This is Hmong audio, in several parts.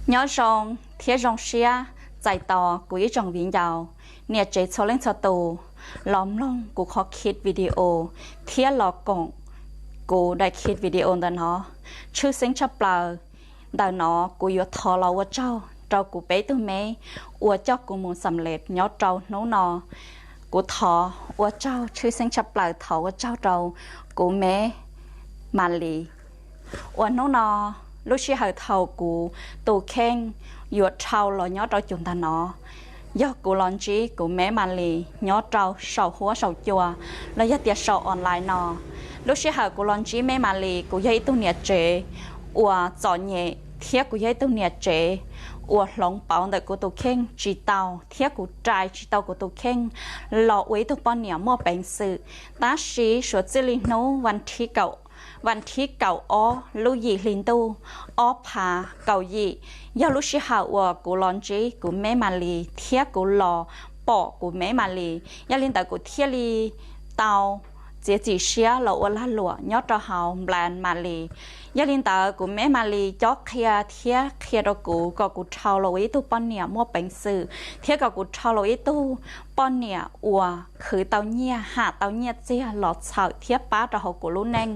Nyob zoo thiab zoo siab txais tos kuv ib tsoom viv ncaus, niam tsev txhua leej txhua tus los mloog kuv qhov khij video thiab los koom kuv daim khij video ntawm no. Tshwj xeeb tshaj plaws ntawm no kuv yuav thov los ua tsaug rau kuv peb tug me uas coj kuv mus xam lej nyob rau hnub no. Kuv thov ua tsaug tshwj xeeb tshaj plaws, thov ua tsaug rau kuv me Malis uas hnub no lub sij hawm thaum kuv tus kheej yuav dhau los nyob rau cum ntag no, yog kuv los ntsib kuv me Malis nyob rau saum huab saum cua los yog tias saum online no. Lub sij hawm kuv los ntsib me Malis, kuv yog ib tug niam tsev uas txom nyem thiab kuv yog ib tug niam tsev uas hloov pauv ntawm kuv tus kheej tsis tau thiab kuv rais tsis tau kuv tus kheej los ua ib tug poj niam muaj peev xwm. Tab sis suav txij li hnub vas thib kaum ob lub yim hli ntuj ob phav kaum yim yog lub sij hawm uas kuv los ntsib kuv me Malis thiab kuv los pom kuv me Malis. Yog li ntawd kuv thiaj li tau txiav txim siab los ua lag luam nyob rau hauv Nplas Malis. Yog li ntawd kuv me Malis cob qhia thiab qhia rau kuv kom kuv dhau los ua ib tug poj niam muaj peev xwm thiab kom kuv dhau los ua ib tug poj niam uas khwv tau nyiaj, ham tau nyiaj txiag los txhawm thiab pab rau hauv kuv lub neej.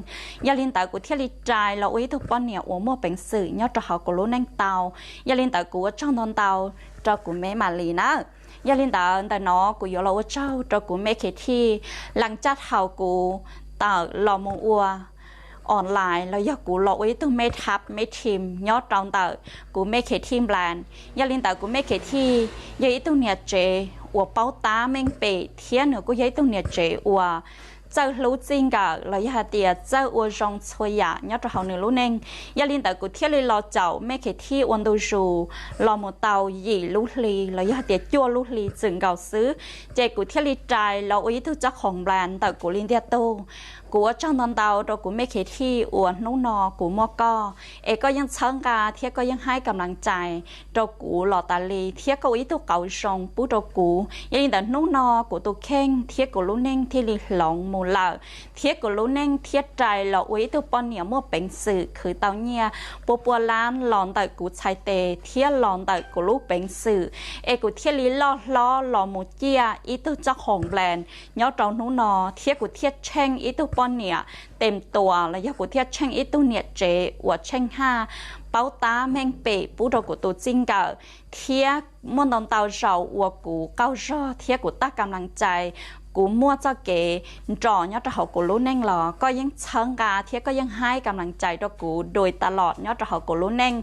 Yog li ntawd kuv thiaj li rais los ua ib tug poj niam uas muaj peev xwm nyob rau hauv kuv lub neej tau. Yog li ntawd kuv ua tsaug ntau ntau rau kuv me Malis nawb. Yog li ntawd ntawm no kuv yuav los ua tsaug rau kuv me khev thij, lees caj thaum kuv tawm los mus ua online los yog kuv los ua ib tug me thab me thim nyob rau ntawm kuv me khev thij Nplas. Yog li ntawd kuv me khev thij yog ib tug niam tsev uas paub tab meej pem thiab nws kuj yog ib tug niam tsev uas txawj hlub txij nkawm los yog hais tias txawj ua zoo txhua yam nyob rau hauv nws lub neej. Yog li ntawd kuv thiaj li los caum me khev thij ua ntu zus los mus tau yim lub hli los yog hais tias cuaj lub hli txwm nkaus xwb, ces kuv thiaj li rais los ua ib tug txoj qhoom Nplas ntawm kuv li ntiag tug. Kuv ua tsaug ntau ntau rau kuv me khev thij uas hnub no kuv muaj koj, es koj yeej txhawb nqa thiab koj yeej haib kam lees cai rau kuv los tas li thiab koj ua ib tug qauv zoo pub rau kuv. Yog li ntawd hnub no kuv tus kheej thiab kuv lub neej thiaj li hloov mus lawm, thiab kuv lub neej thiaj rais los ua ib tug poj niam muaj peev xwm khwv tau nyiaj pua pua lab los ntawm kuv txhais tes thiab los ntawm kuv lub peev xwm, es kuv thiaj li loj hlob los mus ciaj ib tug txoj qhoom Nplas nyob rau hnub no, thiab kuv thiaj tsheej ib tug poj niam tes tuas los yog kuv thiaj tsheej ib tug niam tsev uas tsheej haj, paub tab meej pem pub rau kuv tus txij nkawm, thiab muaj ntau ntau zaus uas kuv qaug zog thiab kuv tag kam lees cai, kuv muaj txoj kev nrom nyob rau hauv kuv lub neej los koj yeej txhawb nqa thiab koj yeej haib kam lees cai rau kuv dua tas los nyob rau hauv kuv lub neej.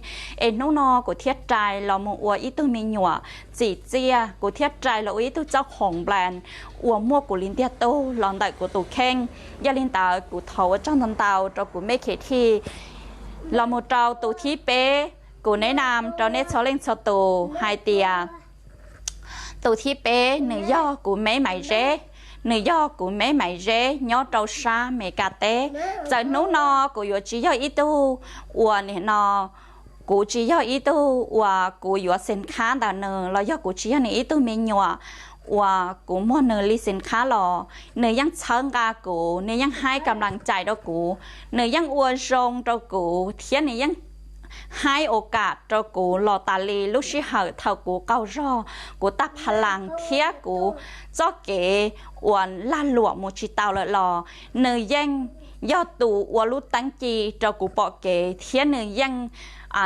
Es hnub no kuv thiaj rais los mus ua ib tug me nyuam txim txiaj, kuv thiaj rais los ua ib tug txoj qhoom Nplas uas muaj kuv li ntiag tug los ntawm kuv tus kheej. Yog li ntawd kuv thov ua tsaug ntau ntau rau kuv me khev thij. Los mus rau tus thib peb, kuv nes nam rau nej txhua leej txhua tus hais tias tus thib peb nws yog kuv me Maiv Zeb, nws yog kuv me Maiv Zeb nyob rau sab Mes Kas teb. Txawm hnub no kuv yuav tsis yog ib tug uas nim no, kuv tsis yog ib tug uas kuv yuav xees khab ntawm nws los yog kuv tsis yog nws ib tug me nyuam uas kuv muag nws li xees khab los nws yeej txhawb nqa kuv, nws yeej haib kam lees cai rau kuv, nws yeej ua zoo rau kuv thiab nws yeej haib ua kam rau kuv los tas li lub sij hawm thaum kuv qaug zog, kuv tag pha las thiab kuv txoj kev uas lag luam mus tsis tau lawm los nws yeej yog tus ua lub teeb ci rau kuv pom kev thiab nws yeej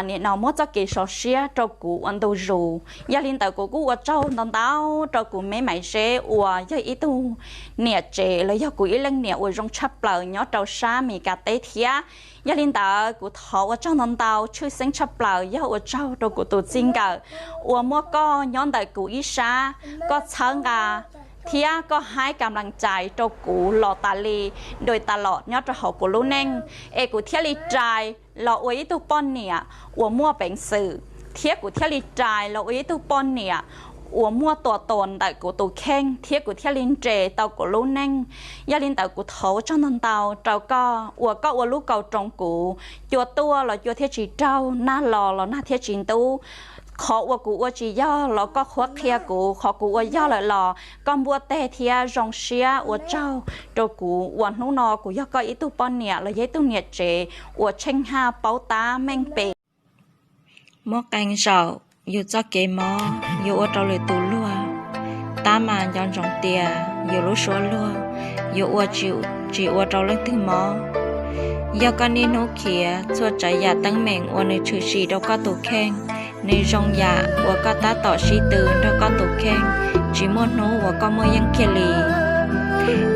nim no muab txoj kev sov siab rau kuv ua ntu zus. Yog li ntawd kuv kuj ua tsaug ntau ntau rau kuv me Maiv Zeb uas yog ib tug niam tsev los yog kuv ib leej niam uas zoo tshaj plaws nyob rau sab Mes Kas teb thiab. Yog li ntawd kuv thov ua tsaug ntau ntau tshwj xeeb tshaj plaws yog ua tsaug rau kuv tus txij nkawm uas muaj koj nyob ntawm kuv ib sab, koj txhawb nqa thiab koj haib kam lees cai rau kuv los tas li dua tas los nyob rau hauv kuv lub neej, es kuv thiaj li rais los ua ib tug poj niam uas muaj peev xwm, thiab kuv thiaj li rais los ua ib tug poj niam uas muaj tua tua ntawm kuv tus kheej thiab kuv thiaj li nres tau kuv lub neej. Yog li ntawd kuv thov ua tsaug ntau ntau rau koj uas koj ua lub kaus roos kuv, cua tuaj los cua thiaj tsis raug, nag los los nag thiaj tsis ntub. Qhov uas kuv ua tsis yog los koj qhuab qhia kuv, qhov kuv ua yog lawm los koj npuaj teg thiab zoo siab ua tsaug rau kuv uas hnub no kuv yog koj ib tug poj niam los yog ib tug niam tsev uas tsheej haj paub tab meej pem. Muaj qee zaum yus txoj kev mob yuav ua rau lwm tus luag, tab mas nco ntsoov tias yus lub suab luag yuav ua tsis ua rau leej twg mob. Yog koj niaj hnub khiav txhua tsav yam teeb meem uas nws tshwm sim rau koj tus kheej, nws zoo yam uas koj tab tom sib tw nrog koj tus kheej, tsis muaj hnub uas koj muaj yeej kiag li.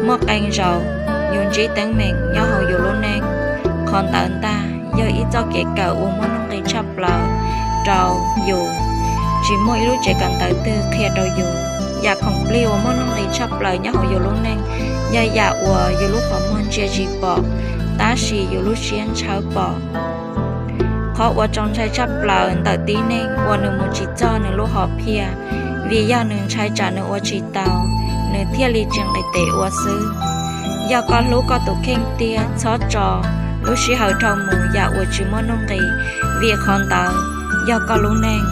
Muaj qee zaum yus ntsib teeb meem nyob hauv yus lub neej, qhov ntawd ntag yog ib txoj kev kawm uas muaj nuj nqis tshaj plaws rau yus. Tsis muaj ib lub tsev kawm ntawv twg qhia rau yus. Yam khoom plig uas muaj nuj nqis tshaj plaws nyob hauv yus lub neej yog yam uas yus lub qhov muag ntsia tsis pom, tab sis yus lub siab ntshawb pom. Qhov uas txaus ntshai tshaj plaws ntawm tib neeg uas nws mus tsis txog nws lub hom phiaj, vim yog nws ntshai tsam nws ua tsis tau, nws thiaj li tsis nqis tes ua xwb. Yog koj hlub koj tus kheej tiag, txhob tso lub sij hawm dhau mus yam uas tsis muaj nuj nqis, vim qhov ntawd yog koj lub neej.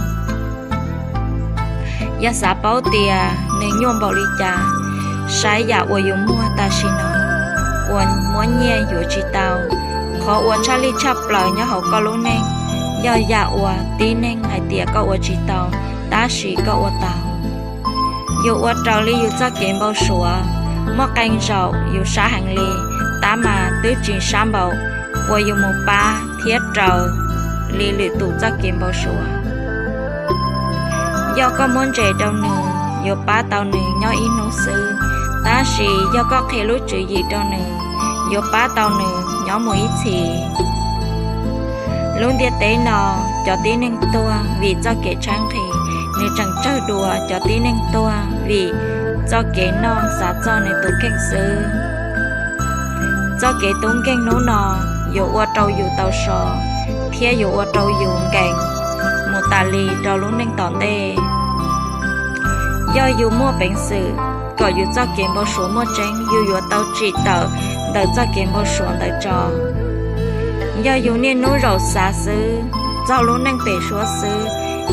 Yog xav paub tias nws nyuaj npaum li cas, saib yam uas yus muag tam sim no uas muab nyiaj yuav tsis tau. Qhov uas tshaj lij tshaj plaws nyob hauv koj lub neej yog yam uas tib neeg hais tias koj ua tsis tau, tab sis koj ua tau. Yus ua raws li yus txoj kev npau suav. Muaj qee zaum yus sab heev li, tab mas twb tsis sab npaum uas yus mus pab thiab raws li lwm tus txoj kev npau suav. Yog koj muab ntses rau nws, yuav pab tau nws nyob ib hnub xwb, tab sis yog koj qhia lub tswv yim rau nws, yuav pab tau nws nyob mus ib txhis. Lub ntiaj teb no, cov tib neeg tuag vim txoj kev tshaib nqhis, nws tseem tsawg dua cov tib neeg tuag vim txoj kev noj xav txog nws tus kheej xwb. Txoj kev tub nkeeg hnub no yuav ua rau yus tau so, thiab yuav ua rau yus nkees mus tas li rau lub neej tom ntej. Yog yus muaj peev xwm kom yus txoj kev npau suav muaj tseeb, yus yuav tau tsim tawm ntawm txoj kev npau suav ntawd tso. Yog yus niaj hnub zaum xav xwb, txog lub neej pem suab xwb,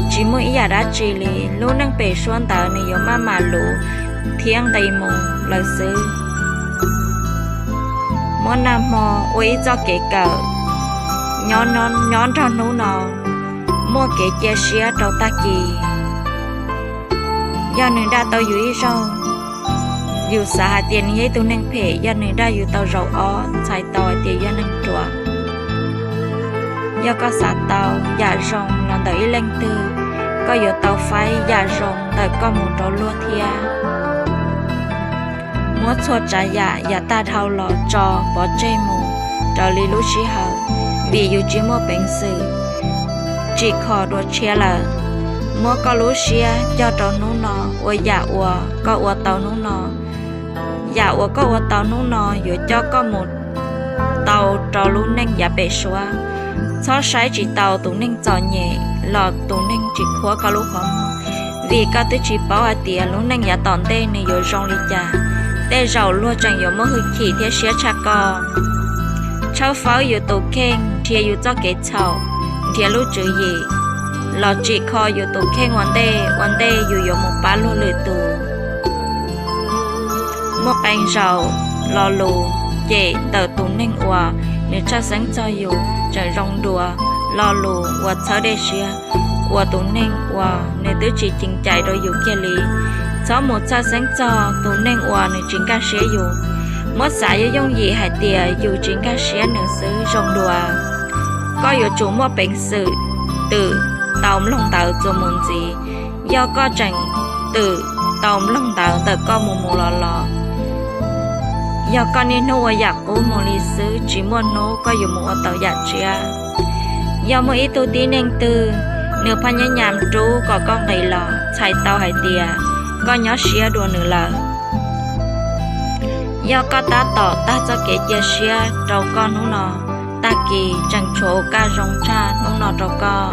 tsis muaj ib yam dab tsi li, lub neej pem suab ntawd nws yuav maj mam luv thiab nqis mus lawm xwb. Muab nag hmo ua ib txoj kev kawm, nyob nrog hnub no, muaj kev cia siab rau tag kis. Yog nws dag tau yus ib zaug, yus xav hais tias nws yog ib tug neeg phem, yog nws dag yus tau zaum ob, txhais tau hais tias yog neeg ruam. Yog koj xav tau yam zoo los ntawm ib leej twg, koj yuav tau faib yam zoo ntawm koj mus rau luag thiab. Muab txhua tsav yam yav tag dhau los tso pov tseg mus raws li lub sij hawm, vim yus tsis muaj peev xwm tsim kho dua tshiab lawm. Muab koj lub siab coj rau hnub no, ua yam uas koj ua tau hnub no. Yam uas koj ua tau hnub no yuav coj koj mus tau rau lub neej yav pem suab. Txhob saib tsis taus tus neeg txom nyem los tus neeg tsis khuab koj lub qhov muag, vim koj twb tsis paub hais tias lub neej yav tom ntej nws yuav zoo li cas. Tej zaum luag tseem yuav muaj hwj chim thiab siab tshaj koj. Tshawb fawb yus tus kheej, nrhiav yus txoj kev txhaum, nrhiav lub tswv yim, los tsim kho yus tus kheej ua ntej, ua ntej yus yuav mus pab luag lwm tus. Muaj qee zaum lo lus cem ntawm tus neeg uas nws tshaj xeeb txog yus tseem zoo dua lo lus uas txhawb dej siab uas tus neeg uas nws twb tsis ceev cai rau yus kiag li. Txhob mus txhaj xeeb txog tus neeg uas nws tsis nkag siab yus. Muab xav yooj yooj yim hais tias yus tsis nkag siab nws xwb zoo dua. Koj yuav tsum muaj peev xwm twm tau mloog ntawv txuas mus ntxiv. Yog koj tseem twm tau mloog ntawv ntawm koj mus mus los los, yog koj niaj hnub ua yam qub mus li xwb, tsis muaj hnub koj yuav mus ua tau yam tshiab. Yog muaj ib tug tib neeg twg, nws phaj nyab nyam rub kom koj nqis los, txhais tau hais tias koj nyob siab dua nws lawm. Yog koj tab tom tag txoj kev cia siab rau koj hnub no, tag kis tseem tshuav ua kaj zoo tshaj hnub no rau koj.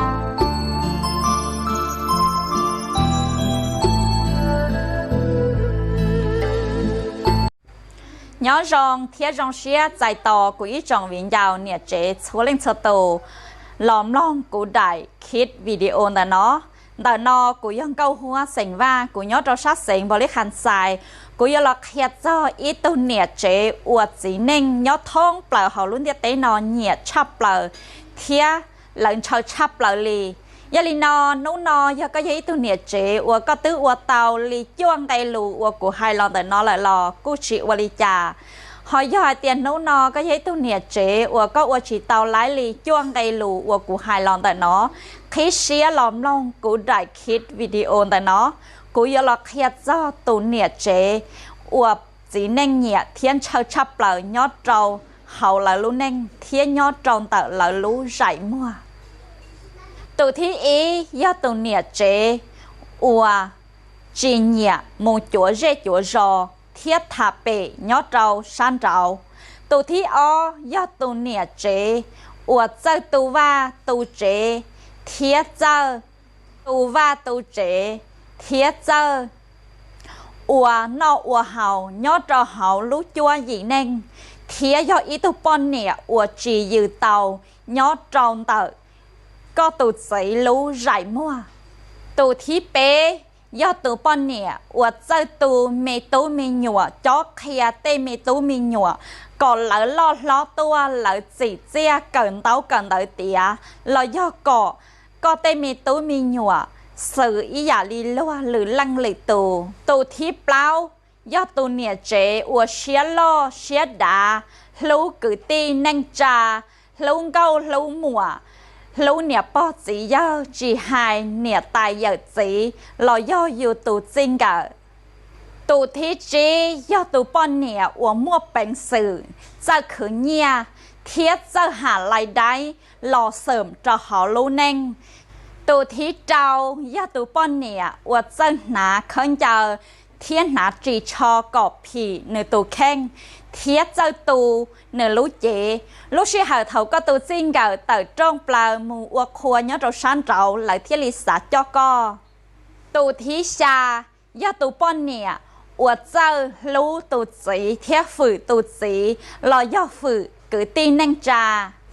Nyob zoo thiab zoo siab txais tos kuv ib tsoom viv ncaus niam tsev txhua leej txhua tus los mloog kuv daim clip video ntawm no. Ntawm no kuv yog Nkauj Huab xeem Vaj, kuv nyob rau sab xeev Npaus Lis Khas Xais. Kuv yuav los qhia txog ib tug niam tsev uas txiv neej nyob thoob plaws hauv lub ntiaj teb no nyiam tshaj plaws thiab lawv ntshaw tshaj plaws li. Yog li no, hnub no yog koj yog ib tug niam tsev uas koj twb ua tau li cuaj nqe lus uas kuv hais los ntawm no lawm los kuj tsis ua li cas. Ho yog hais tias hnub no koj yog ib tug niam tsev uas koj ua tsis tau laib li cuaj nqe lus uas kuv hais los ntawm no, qhib siab los mloog kuv daim clip video ntawm no. Kuv yuav los qhia txog tus niam tsev uas txiv neej nyiam thiab ntshaw tshaj plaws nyob rau hauv lawv lub neej thiab nyob rau ntawm lawv lub zais muag. Tus thib ib yog tus niam tsev uas tsis nyiam mus cuav zej cuav zos thiab tham pem nyob rau sab nraud. Tus thib ob yog tus niam tsev uas txawj tu vaj tu tsev thiab txawj tu vaj tu tsev thiab txawj ua noj ua haus nyob rau hauv lub cuab yim neej, thiab yog ib tug poj niam uas tsis yws tau nyob rau ntawm koj tus txiv lub zais muag. Tus thib peb yog tus poj niam uas txawj tu me tub me nyuam, cob qhia tej me tub me nyuam kom lawv loj hlob tuaj lawv txim txiaj kawm ntaub kawm ntawv tiav, los yog kom koj tej me tub me nyuam xws ib yam li luag lwm leej lwm tus. Tus thib plaub yog tus niam tsev uas siab loj siab dav, hlub kwv tij neej tsa, hlub nkauj hlub muam, hlub niam pog txiv yawg, tsis hais niam tais yawm txiv los yog yus tus txij nkawm. Tus thib tsib yog tus poj niam uas muaj peev xwm, txawj khwv nyiaj thiab txawj ham lais daib los xwm rau hauv lub neej. Tus thib rau yog tus poj niam uas txawj hnav khaub ncaws thiab hnav ris tsho kom phim nws tus kheej thiab txawj tu nws lub cev. Lub sij hawm thaum koj tus txij nkawm tawm rooj plaws mus ua qhua nyob rau sab nraud lawv thiaj li xav coj koj. Tus thib xya yog tus poj niam uas txawj hlub tus txiv thiab fwm tus txiv los yog fwm kwv tij neej tsa.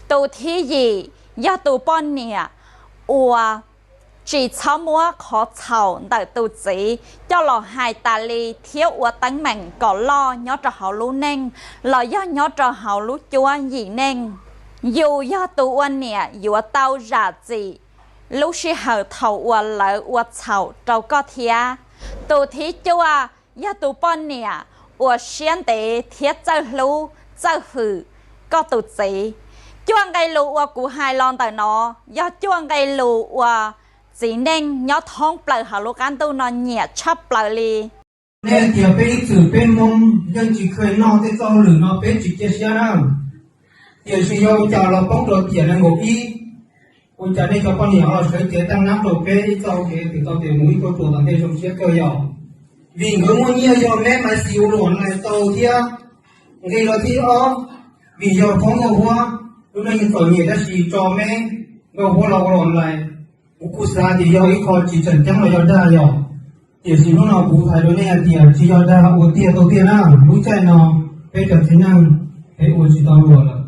Tus thib yim yog tus poj niam uas tsis txhob muab qhov txhaum ntawm tus txiv coj los hais tas li thiab ua teeb meem kom loj nyob rau hauv lub neej los yog nyob rau hauv lub cuab yim neej. Yus yog tus ua niam yuav tau zam txim lub sij hawm thaum uas lawv ua txhaum rau koj thiab. Tus thib cuaj yog tus poj niam uas siab ntev thiab txawj hlub txawj fwm koj tus txiv. Cuaj nqe lus uas kuv hais los ntawm no yog cuaj nqe lus uas txiv neej nyob thoob plaws hauv lub qab ntuj no nyiam tshaj plaws li. Nej tias peb ib txwm peb Hmoob yeej tsis kheev noj tej txoj hauj lwm no peb tsis cia siab na. Tiam sis yog ua cas los poob rau tiam nees nkaum ib, ua cas nej cov poj niam los sawv cev teeb nab rau peb ib txoj kev twb tau tias mus ib kauj ruam tom ntej zoo siab kawg yom. Vim nkawd muaj nyiaj yog meb maiv xis ua luam online tau thiab. Nqi los thib ob, vim yog phoob Nkauj Huab, lub neej txom nyem tab sis tso meb Nkauj Huab los ua luam online. Kuv kuj xav tias yog ib qho tsis tseem ceeb los yog dag yom. Tiam sis hnub no kuv hais rau nej hais tias tsis yog dag, ua tiag tau tiag na. Lub caij no peb cov txiv neej peb ua tsis tau luam lawm.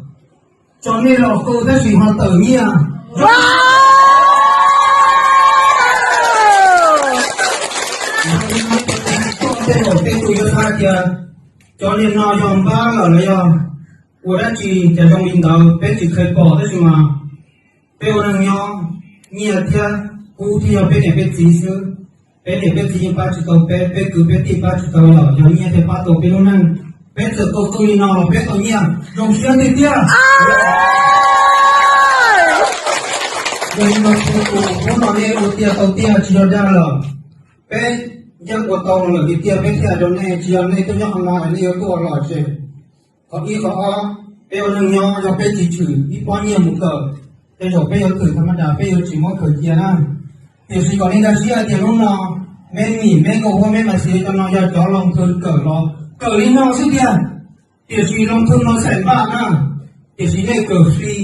Tso nej los qw tab sis ho tawm nyiaj. Tej zaum tej tus yuav xav tias cov niag no yog npab lawm los yog ua dab tsi cas zoo li ntawd peb tsis kheev pom tab sis mas peb ua neeg nyob, nyiaj thiab kub thiaj yog peb niam peb txiv xwb. Peb niam peb txiv yeej pab tsis tau peb, peb kwv peb tij pab tsis tau los yog nyiaj thiaj pab tau peb lub neej. Peb txawm tau tu li no los peb tau nyiaj zoo siab tiag tiag. Yog li no tus hnub no nej ua tiag tau tiag tsis yog dag lawm. Peb yeej ua tau lawm tiag tiag peb thiaj rau nej, tsis yog nej tuaj nyob qhov no nej yuav tuaj los tsev. Qhov ib qhov ob, peb ua neeg nyob yog peb tsis tshwm ib pob nyiaj mus kawm, tej zaum peb yuav kawm tham ma das peb yuav tsis muab khaws cia na. Tiam sis kom nej nkag siab tias hnub no meb Mim, meb Nkauj Huab, meb Maiv Xiv cov no yog cov loo thwm kawm los kawm li no xwb tiag. Tiam sis loo thwm no xaim npaj na, tiam sis nej kawm free,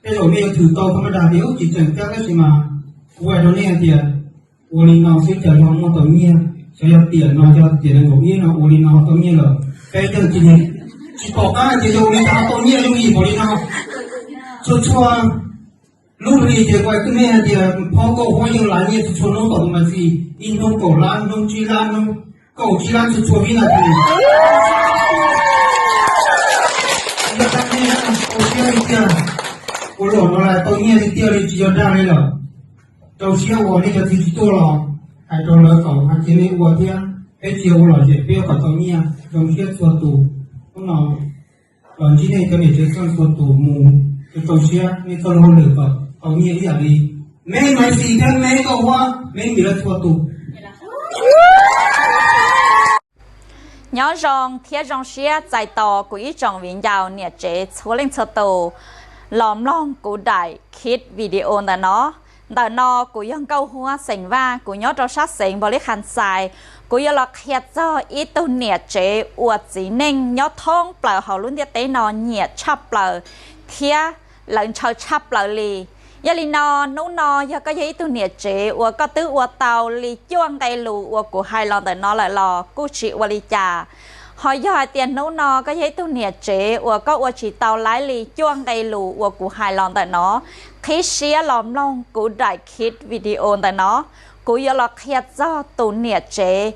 tej zaum nej yuav thwm tau tham ma das tias ub tsis tseem ceeb tab sis mas kuv hais rau nej hais tias ua li no xwb cas yog muaj tau nyiaj, xyov yog tiam no yog tiam nees nkaum ib no ua li no tau nyiaj lawm. Peb yeej tsis pom qab hais tias yog ua li cas tau nyiaj yooj yim npaum li no. Txhua txhua lub hli ces kuv hais rau nej hais tias phauj Nkauj Huab yeej lav nyiaj txhua txhua hnub tom tus mas txi, ib hnub kaum lab, hnub tsib lab, hnub kaum tsib lab txhua txhua vib nas this. Ua luam no las tau nyiaj li tiag li tsis yog dag li lawm. Rau siab uas nej cov txiv tsis tuaj los hais rau lawv kom hais tias nej ua thiab peb tsis yog ua lom zem, peb yuav kom tau nyiaj. Zoo siab txhua tus, hnub no los ntsib nej cov niam tsev txheej txhua tus mus, rau siab nej txoj lub hauj lwm kom tau nyiaj ib yam li Meb Maiv Xis thiab Meb Nkauj Huab, Meb Npias txhua tus. Nyob zoo thiab zoo siab txais tos kuv ib tsoom viv ncaus niam tsev txhua leej txhua tus los mloog kuv daim clip video ntawm no. Ntawm no kuv yog Nkauj Huab xeem Vaj, kuv nyob rau sab xeev Npaus Lis Khas Xais. Kuv yuav los qhia txog ib tug niam tsev uas txiv neej nyob thoob plaws hauv lub ntiaj teb no nyiam tshaj plaws thiab lawv ntshaw tshaj plaws li. Yog li no, hnub no yog koj yog ib tug niam tsev uas koj twb ua tau li cuaj nqe lus uas kuv hais los ntawm no lawm los kuj tsis ua li cas. Ho yog hais tias hnub no koj yog ib tug niam tsev uas koj ua tsis tau laib li cuaj nqe lus uas kuv hais los ntawm no, qhib siab los mloog kuv daim clip video ntawm no. Kuv yuav los qhia txog tus niam tsev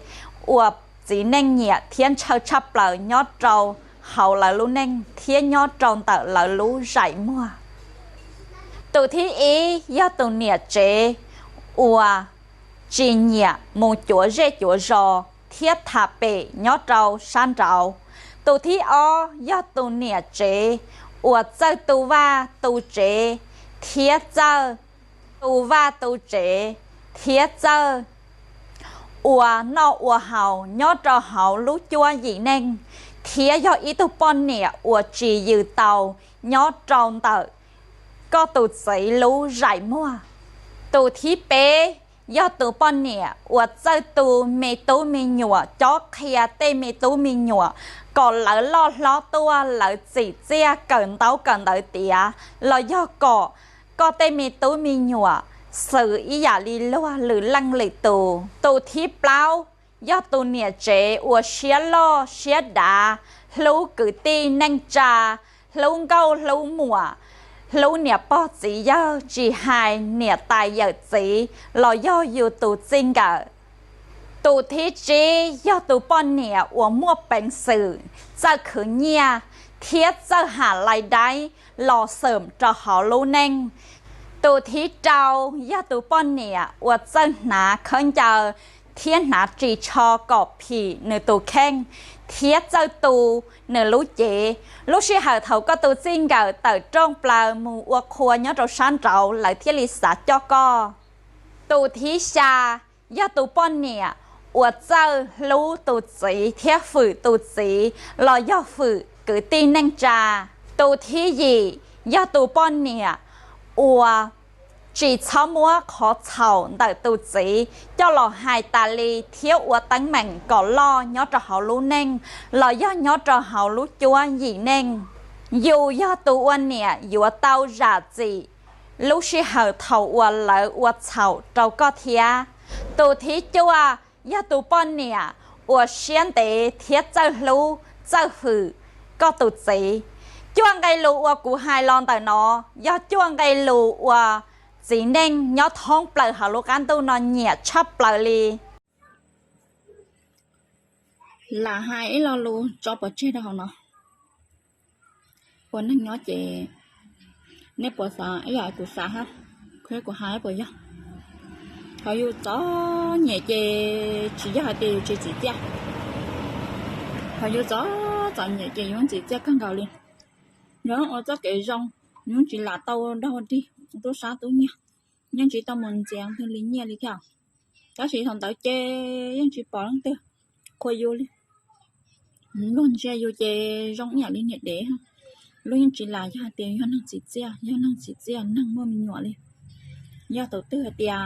uas txiv neej nyiam thiab ntshaw tshaj plaws nyob rau hauv lawv lub neej thiab nyob rau ntawm lawv lub zaim muag. Tus thib ib yog tus niam tsev uas tsis nyiam mus cuav zej cuav zos thiab tham pem nyob rau sab nraud. Tus thib ob yog tus niam tsev uas txawj tu vaj tu tsev thiab txawj tu vaj tu tsev thiab txawj ua noj ua haus nyob rau hauv lub cuab yim neej, thiab yog ib tug poj niam uas tsis yws tau nyob rau ntawm koj tus txiv lub zaim muag. Tus thib peb yog tus poj niam uas txawj tu me tub me nyuam cob qhia tej me tub me nyuam kom lawv loj hlob tuaj lawv txim txiaj kawm ntaub kawm ntawv tiav, los yog kom koj tej me tub me nyuam xws ib yam li luag lwm leej lwm tus. Tus thib plaub yog tus niam tsev uas siab loj siab dav, hlub kwv tij neej tsa, hlub nkauj hlub muam, hlub niam pog txiv yawg tsis hais niam tais yawm txiv los yog yus tus txij nkawm. Tus thib tsib yog tus poj niam uas muaj peev xwm, txawj khwv nyiaj thiab txawj ham lais daib los xwm rau hauv lub neej. Tus thib rau yog tus poj niam uas txawj hnav khaub ncaws thiab hnav ris tsho kom phim nws tus kheej thiab txawj tu nws lub cev. Lub sij hawm thaum koj tus txij nkawm tawm rooj plaws mus ua qhua nyob rau sab nraud lawv thiaj li xav coj koj. Tus thib xya yog tus poj niam uas txawj hlub tus txiv thiab fwm tus txiv los yog fwm kwv tij neej tsa. Tus thib yim yog tus poj niam uas tsis txhob muab qhov txhaum ntawm tus txiv coj los hais tas li thiab ua teeb meem kom loj nyob rau hauv lub neej los yog nyob rau hauv lub cuab yim neej. Yus yog tus ua niam yuav tau zam txim lub sij hawm thaum uas lawv ua txhaum rau koj thiab. Tus thib cuaj yog tus poj niam uas siab ntev thiab txawj hlub txawj fwm koj tus txiv. Cuaj nqe lus uas kuv hais los ntawm no yog cuaj nqe lus uas txiv neej nyob thoob plaws hauv lub qab ntuj no nyiam tshaj plaws li. Lam hais ib lo lus tso pov tseg rau hauv no. Ua neeg nyob ces nej puas xav ib yam kuv xav hab? Kuv hais puas yog? Thaum yus txom nyem ces tsis yog hais tias yus tsis txim txiaj. Thaum yus txom txom nyem ces yus txim txiaj kawg nkaus li. Yus ua txoj kev zoo, yus tsis lam tau ua dog ua dig, tub sab tub nyiag, yeej tsis tau mus ntxias leej twg li nyiaj li thiab. Tab sis thaum ntawd ces yeej tsis pom leej twg qhuas yus li. Luag ntsia yus ces zoo ib yam li niag dev. Luag yeej tsis lam yog hais tias yog neeg txim txiaj, yog neeg txim txiaj neeg muaj me nyuam li. Yog tus twg hais tias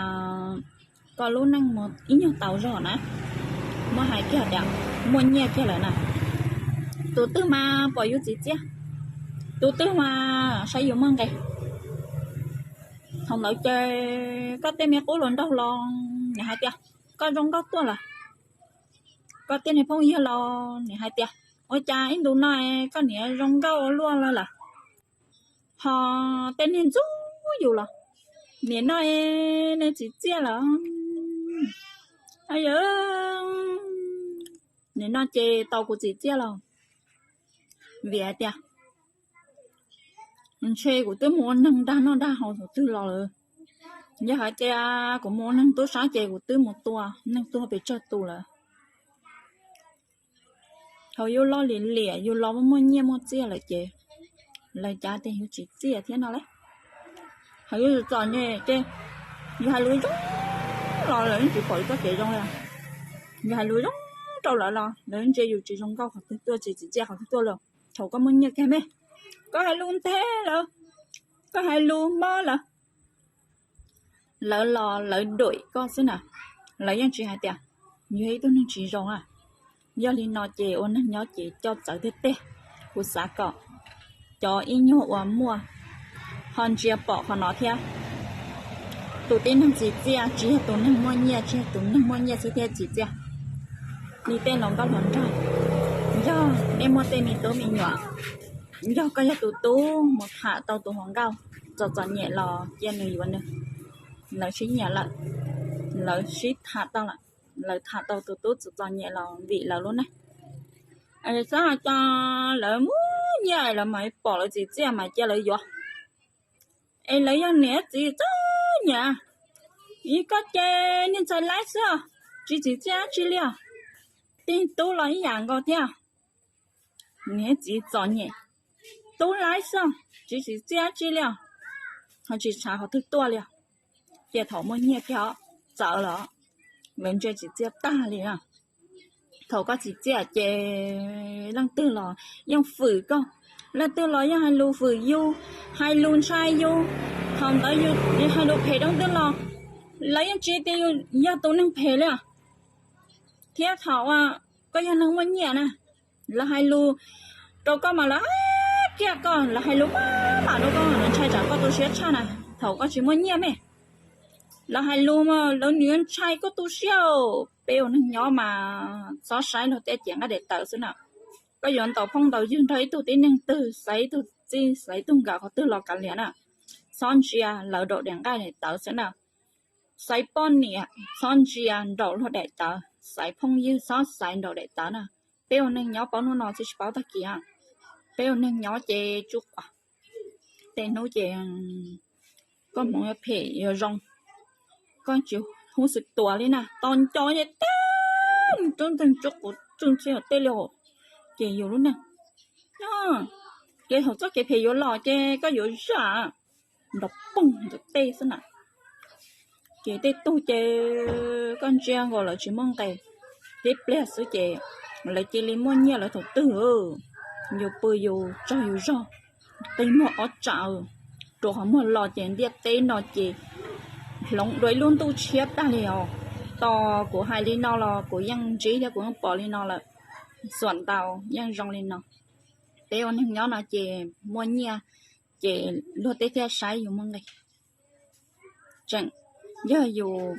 koj lub neej mus ib nyuag tau zog na, muab hais kiag tias muaj nyiaj kiag lawm na, tus twg mas pom yus txim txiaj, tus twg mas saib yus muaj nqis. Thaum ntawd ces koj tej me qub hluas nraug los nws hais tias koj zoo nkauj tuaj lawm. Koj tej niag phooj ywg los nws hais tias ua cas ib ntus no koj niag zoo nkauj ua luaj lawm lawm. Ho tej niag ntxub yus los nim no nws txim txiaj lawm. Yog nim no ces tau kuv txim txiaj los, vim hais tias ntshe kuv twb mus ua neeg dag noj dag haus thaum twg los lawm. Yog hais tias kuv mus ua neeg tub sab ces kuv twb mus tua neeg tuag pes tsawg tus lawm. Thaum yus los liam liam, yus los muaj muaj nyiaj muaj txiaj lawm ces lawv cav tias yus tsis txiaj thiab no lauj. Hos yus txom nyem ces yus hais lus zoo los lawv yeej tsis pom yus txoj kev zoo li. Yus hais lus zoo rau lawv los lawv ntsia yus tsis zoo nkauj qhov twg tuaj, tsis txiaj qhov twg tuaj li. Thaum koj muaj nyiaj kiag me, koj hais lus nthe lawv, koj hais lus mob lawv, lawv los lawv duam koj xwb na. Lawv yeej tsis hais tias yus yog ib tug neeg tsis zoo a. Yog li no ces ua neeg nyob ces coj txawv tiag tiag. Kuv xav kom cov ib nyuag uas muaj ho ntsia pom qhov no thiab. Tus tib neeg tsim txiaj tsis yog tus neeg muaj nyiaj, tsis yog tus neeg muaj nyiaj xwb thiaj tsim txiaj. Li tej hluas nkauj hluas nraug, yog nej muaj tej me tub me nyuam, yog koj yog tus tub mus tham tau tus hluas nkauj txom txom nyem los cia nws yuav nws. Lawv sib nyiam lawm, lawv sib tham tau lawm, lawv tham tau tus tub txom txom nyem los vim lawv lub neej. Txhob hais tias lawv muaj nyiaj lawv mam pom lawv tsim txiaj mas cia lawv yuav. Es lawv yog niam txiv txom nyem, koj ces niag ntxhais laib xwb, tsis tsim txiaj dab tsi li os. Tej tub los ib yam nkaus thiab, niam txiv txom nyem, tub laib xwb, tsis tsim txiaj dab tsi li os, ho tsis tshav qhov twg tuaj li os. Ces thaum muaj nyiaj kiag txawv los lawv ntsia tsis txiaj tag li na. Thaum koj tsis txiaj ces leej twg los yeej fwm koj, leej twg los yeej hais lus fwm yus, hais lus ntshai yus. Thaum ntawd yus hais lus phem rau leej twg los lawv yeej tsis tias yus yog tus neeg phem li. Thiab thaum koj yog neeg muaj nyiaj na, lawv hais lus rau koj mas lawv kiag koj, lawv hais lus maj mam rau koj, lawv ntshai tsam koj tu siab tshaj na. Thaum koj tsis muaj nyiaj me, lawv hais lus mas lawv nws ntshai koj tu siab. Peb ua neeg nyob mas txhob saib luag tej ciam nqaij daim tawv xwb na. Koj yuav ntaus phooj ntaus ywg nrog ib tug tib neeg twg, xaiv ib tug txij xaiv ib tug nkawm qhov twg los kav liam na. Txhob ntsia lawv daim nqaij daim tawv xwb na. Xaiv poj niam txhob ntsia nraum luag daim tawv, xaiv phooj ywg txhob xaiv nraum daim tawv na. Peb ua neeg nyob paub hnub no xwb tsis paub tag kis. Peb ua neeg nyob ces tsuj quas, tej hnub ces koj hmoov yuav phem yuav zoo, koj tsis hub xwm tuas li na. Tos nco ces teb tub ntxeeg tsuj quas tsuj ntxeeg tej li, ces yus lub neej, ces thaum txoj kev phem yuav los ces koj yuav zam nrov poog ntawm tej xwb na. Ces tej tug ces koj ntsia nkaus lawv tsis muaj nqis, tib pliag xwb ces lawv cia li muaj nyiaj lawv thaum twg. Yus pw yus tsaug yus zog, qi muag ob tsam, rua qhov muag los ces ntiaj teb no ces hloov dua ib lub ntuj tshiab tag li os. Tos kuv hais li no los kuv yeej ntsib thiab kuv yeej pom li no lawm. Xuam ntau yeej zoo li no. Peb ua neeg nyob no ces muaj nyiaj ces luag tej thiaj saib yus muaj nqis. Tseem yog yus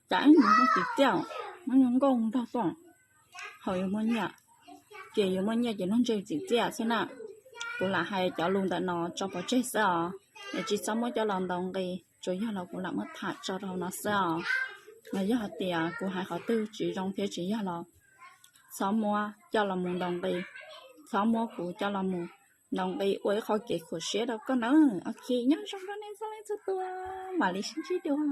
cas ib yus tsis txiaj, muab nkauj nraug tuaj, thaum yus muaj nyiaj, ces yus muaj nyiaj ces luag ntse tsis txiaj xwb na. Kuv lam hais cov lus ntawm no tso pov tseg xwb os, es tsis txhob muab coj los ntaus nqi, tsuas yog los kuv lam muab tham tso rau hauv no xwb os. Yog hais tias kuv hais qhov twg tsis zoo thiab tsis yog los txhob muab coj los mus ntaus nqi, txhob muab kuv coj los mus ntaus nqi ua ib qho kev khuam siab rau koj nawb. Ok, nyob zoo rau nej txhua leej txhua tus, mam li sib ntsib dua.